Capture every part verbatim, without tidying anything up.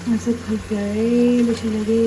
ꯃꯁꯛ ꯐꯖꯔꯦ, ꯂꯣꯏꯁꯤꯜꯂꯒꯦ꯫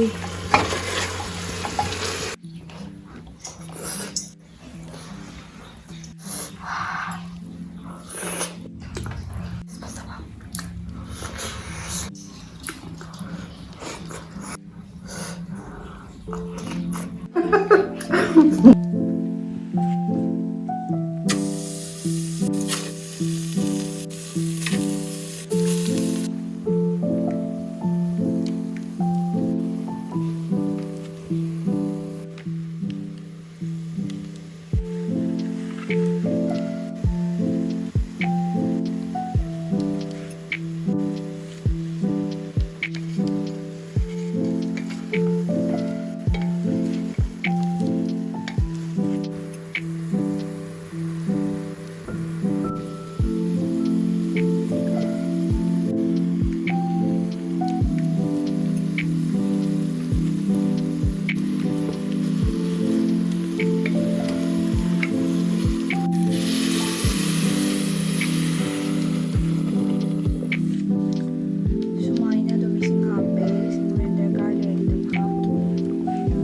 ꯁꯨꯃꯥꯏꯅ ꯑꯗꯨꯝ ꯏꯁꯤꯡ ꯍꯥꯞꯄꯦ꯫ ꯏꯁꯤꯡ ꯍꯣꯔꯦꯟ ꯗꯔꯀꯥꯔ ꯂꯩꯔꯗꯤ ꯑꯗꯨꯝ ꯍꯥꯞꯈꯤꯅꯤ꯫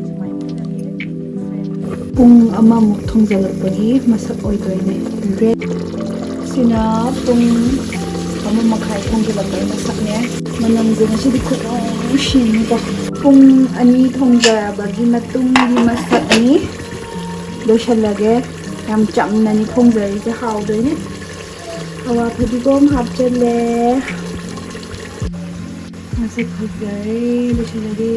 ꯁꯨꯃꯥꯏꯅ ꯐꯨꯠꯂꯒꯦ꯫ ꯄꯨꯡ ꯑꯃꯃꯨꯛ ꯊꯣꯡꯖꯤꯜꯂꯛꯄꯒꯤ ꯃꯁꯛ ꯑꯣꯏꯗꯣꯏꯅꯦ꯫ ꯕ꯭ꯔꯦꯗ ꯁꯤꯅ ꯄꯨꯡ ꯑꯃ ꯃꯈꯥꯏ ꯊꯣꯡꯖꯤꯜꯂꯛꯄꯒꯤ ꯃꯁꯛꯅꯦ꯫ ꯃꯅꯝꯁꯦ ꯉꯁꯤꯗꯤ ꯈꯨꯠ ꯅꯨꯡꯁꯤꯅꯤꯀꯣ꯫ ꯄꯨꯡ ꯑꯅꯤ ꯊꯣꯡꯖꯔꯕꯒꯤ ꯃꯇꯨꯡꯒꯤ ꯃꯁꯛꯅꯤ꯫ ꯂꯣꯏꯁꯤꯜꯂꯒꯦ꯫ ꯌꯥꯝ ꯆꯝꯅꯅꯤ ꯊꯣꯡꯖꯔꯤꯁꯦ, ꯍꯥꯎꯗꯣꯏꯅꯦ꯫ ꯍꯋꯥ ꯐꯗꯤꯒꯣꯝ ꯍꯥꯞꯆꯜꯂꯦ꯫ ꯃꯁꯛ ꯐꯖꯔꯦ, ꯂꯣꯏꯁꯤꯜꯂꯒꯦ꯫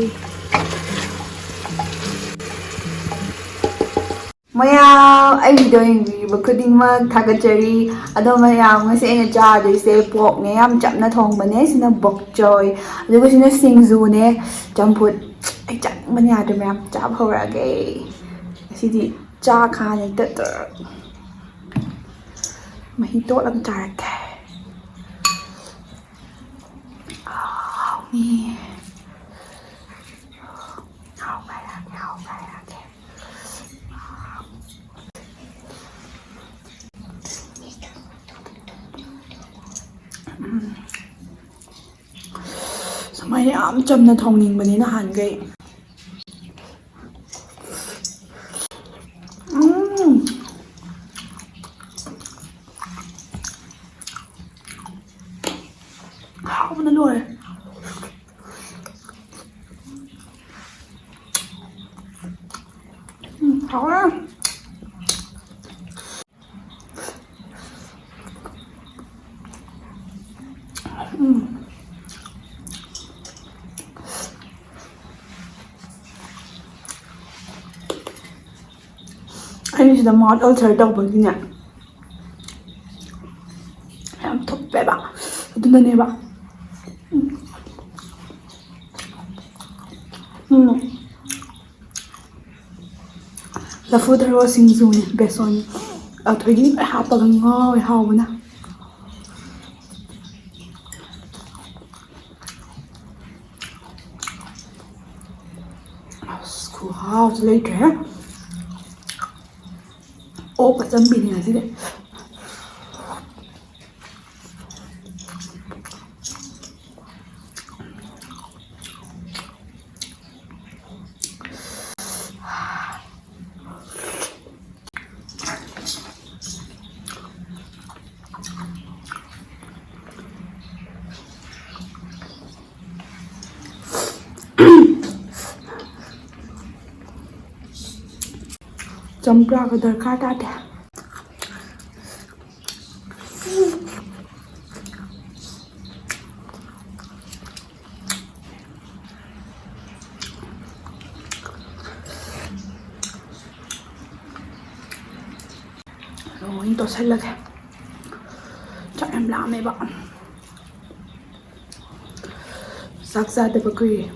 ꯃꯌꯥꯝ ꯑꯩ ꯚꯤꯗꯤꯑꯣ ꯌꯦꯡꯕꯤꯔꯤꯕ ꯈꯨꯗꯤꯡꯃꯛ ꯊꯥꯒꯠꯆꯔꯤ꯫ ꯑꯗꯣ ꯃꯌꯥꯝ, ꯉꯁꯤ ꯑꯩꯅ ꯆꯥꯗꯣꯏꯁꯦ ꯄꯣꯛꯅꯦ, ꯌꯥꯝ ꯆꯝꯅ ꯊꯣꯡꯕꯅꯦ꯫ ꯁꯤꯅ ꯕꯣꯛꯆꯣꯏ, ꯑꯗꯨꯒ ꯁꯤꯅ ꯁꯤꯡꯖꯨꯅꯦ, ꯆꯝꯐꯨꯠ꯫ ꯑꯩ ꯆꯥꯅꯤꯡꯕꯅ ꯌꯥꯗ꯭ꯔꯦ ꯃꯌꯥꯝ, ꯆꯥꯕ ꯍꯧꯔꯛꯑꯒꯦ꯫ ꯉꯁꯤꯗꯤ ꯆꯥ ꯈꯥꯅꯤ ꯇꯠ ꯇꯠ꯫ ꯃꯍꯤ ꯇꯣꯠꯂꯒ ꯆꯥꯔꯛꯀꯦ꯫ ꯍꯥꯎꯅꯤ꯫ ꯍꯥꯎꯕ꯭ꯔꯥ ꯌꯥꯒꯦ, ꯍꯥꯎꯕ꯭ꯔꯥ ꯌꯥꯒꯦ꯫ ꯎꯝ꯫ ꯁꯨꯃꯥꯏꯅ ꯌꯥꯝ ꯆꯝꯅ ꯊꯣꯡꯅꯤꯡꯕꯅꯤ ꯅꯍꯥꯟꯈꯩ꯫ ꯎꯝ꯫ ꯍꯥꯎꯕꯅ ꯂꯣꯏꯔꯦ꯫ ꯎꯝ, ꯍꯥꯎꯔꯦ꯫ ꯎꯝ꯫ ꯑꯩꯅ ꯁꯤꯗ mouth ulcer ꯇꯧꯕꯒꯤꯅꯦ, ꯌꯥꯝ ꯊꯨꯞꯄꯦꯕ, ꯑꯗꯨꯅꯅꯦꯕ꯫ ꯎꯝ꯫ ꯎꯝ꯫ ꯂꯐꯨ ꯊꯔꯣ ꯁꯤꯡꯖꯨꯅꯦ, ꯕꯦꯁꯣꯟ, ꯑ, ꯊꯣꯏꯗꯤꯡ ꯂꯣꯏ ꯍꯥꯞꯄꯒ ꯉꯥꯎꯋꯦ ꯍꯥꯎꯕꯅ꯫ ꯑꯁ, ꯈꯨꯍꯥꯎꯁꯨ ꯂꯩꯇ꯭ꯔꯦꯍꯦ꯫ ꯑꯣꯛ ꯑꯆꯝꯕꯤꯅꯦ ꯉꯁꯤꯗꯤ꯫ ꯆꯝꯄ꯭ꯔꯥꯒ ꯗꯔꯀꯥꯔ ꯇꯥꯗꯦ꯫ ꯂꯣꯏ ꯇꯣꯠꯁꯜꯂꯒꯦ꯫ ꯆꯥꯛ ꯌꯥꯝ ꯂꯥꯝꯃꯦꯕ꯫ ꯆꯥꯛ ꯆꯥꯗꯕ ꯀꯨꯏꯔꯦ꯫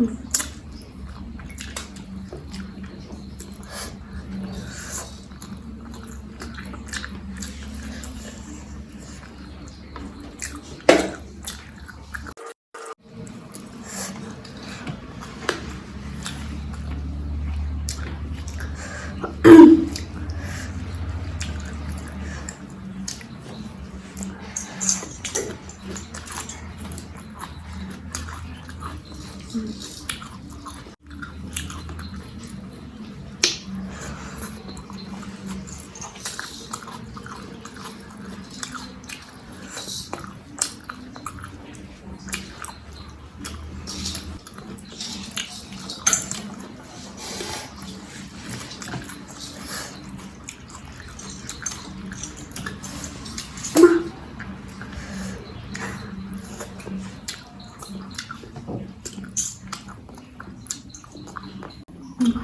ꯎꯝ,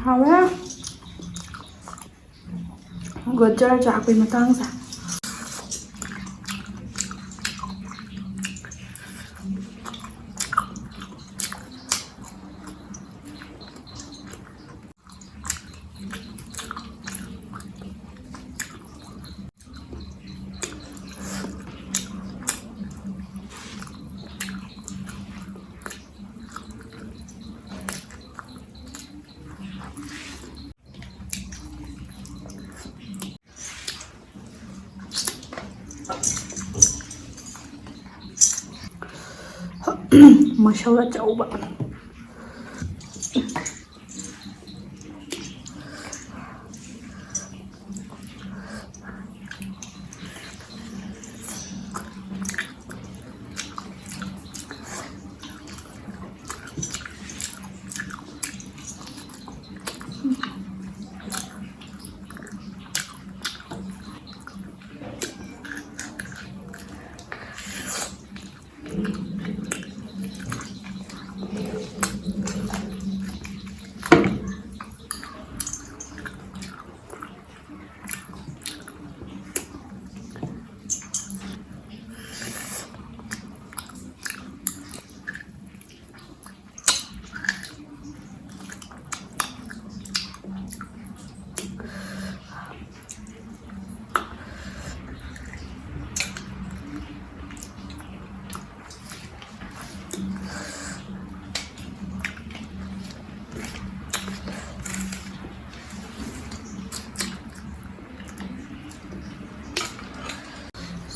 ꯍꯥꯎꯔꯦ꯫ ꯒꯖꯔ ꯆꯥꯛꯄꯩ ꯃꯇꯥꯡꯁꯦ꯫ ꯃꯁꯜ ꯑꯆꯧꯕ꯫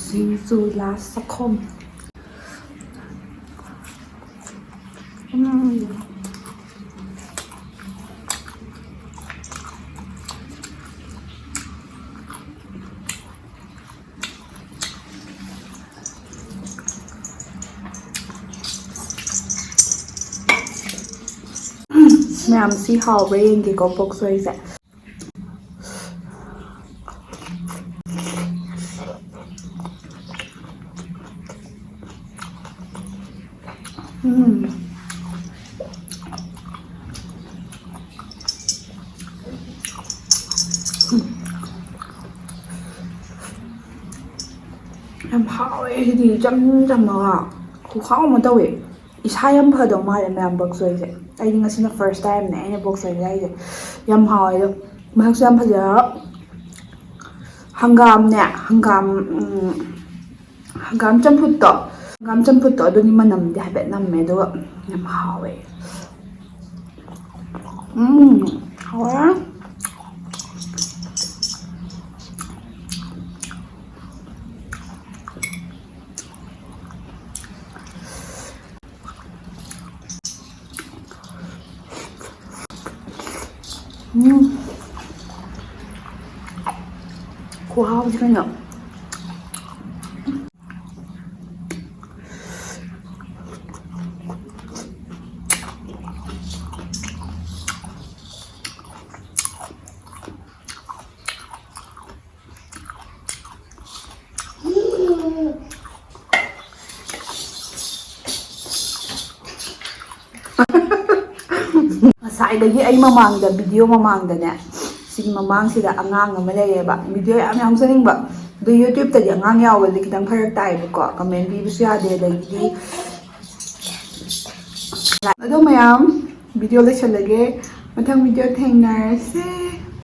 ꯁꯤꯡꯖꯨ ꯂꯥꯁ ꯆꯥꯛꯈꯨꯝ꯫ ꯎꯝ꯫ ꯃꯌꯥꯝ ꯁꯤ ꯍꯥꯎꯕ꯭ꯔꯥ ꯌꯦꯡꯒꯦꯀꯣ, ꯄꯣꯛ ꯁꯣꯏꯁꯦ꯫ ꯎꯝ꯫ ꯌꯥꯝ ꯍꯥꯎꯋꯦ ꯁꯤꯗꯤ, ꯏꯆꯝ ꯆꯝꯃꯒ ꯈꯨꯍꯥꯎ ꯑꯃ ꯇꯧꯋꯦ꯫ ꯏꯁꯥ ꯌꯥꯝ ꯐꯗꯧ ꯃꯥꯜꯂꯦ ꯃꯌꯥꯝ, ꯕꯣꯛ ꯁꯣꯏꯁꯦ꯫ ꯑꯩꯗꯤ ꯉꯁꯤꯅ ꯐꯥꯔꯁ ꯇꯥꯏꯝꯅꯦ ꯑꯩꯅ ꯕꯣꯛ ꯁꯣꯏ ꯆꯥꯏꯁꯦ꯫ ꯌꯥꯝ ꯍꯥꯎꯋꯦ ꯑꯗꯣ, ꯃꯁꯛꯁꯨ ꯌꯥꯝ ꯐꯖꯔꯦ꯫ ꯍꯪꯒꯥꯝꯅꯦ, ꯍꯪꯒꯥꯝ, ꯎꯝ, ꯍꯪꯒꯥꯝ ꯆꯝꯐꯨꯠꯇꯣ, ꯍꯪꯒꯥꯝ ꯆꯝꯐꯨꯠꯇꯣ ꯑꯗꯨꯒꯤ ꯃꯅꯝꯗꯤ ꯍꯥꯏꯐꯦꯠ ꯅꯝꯃꯦ, ꯑꯗꯨꯒ ꯌꯥꯝ ꯍꯥꯎꯋꯦ꯫ ꯎꯝ, ꯍꯥꯎꯋꯦ꯫ ꯎꯝ꯫ ꯈꯨꯍꯥꯎꯁꯤ ꯀꯩꯅꯣ꯫ ꯉꯁꯥꯏꯗꯒꯤ ꯑꯩ ꯃꯃꯥꯡꯗ, ꯚꯤꯗꯤꯑꯣ ꯃꯃꯥꯡꯗꯅꯦ, ꯁꯤꯒꯤ ꯃꯃꯥꯡꯁꯤꯗ ꯑꯉꯥꯡ ꯑꯃ ꯂꯩꯌꯦꯕ, ꯚꯤꯗꯤꯑꯣ ꯌꯥꯝ ꯌꯥꯎꯖꯅꯤꯡꯕ꯫ ꯑꯗꯨ YouTube-ꯇꯗꯤ ꯑꯉꯥꯡ ꯌꯥꯎꯕꯗꯤ ꯈꯤꯇꯪ ꯐꯔꯛ ꯇꯥꯏꯌꯦꯕꯀꯣ, comment ꯄꯤꯕꯁꯨ ꯌꯥꯗꯦ, ꯑꯗꯒꯤꯗꯤ ꯑꯗꯣ ꯃꯌꯥꯝ, ꯚꯤꯗꯤꯑꯣ ꯂꯣꯏꯁꯜꯂꯒꯦ, ꯃꯊꯪ ꯚꯤꯗꯤꯑꯣ ꯊꯦꯡꯅꯔꯁꯦ꯫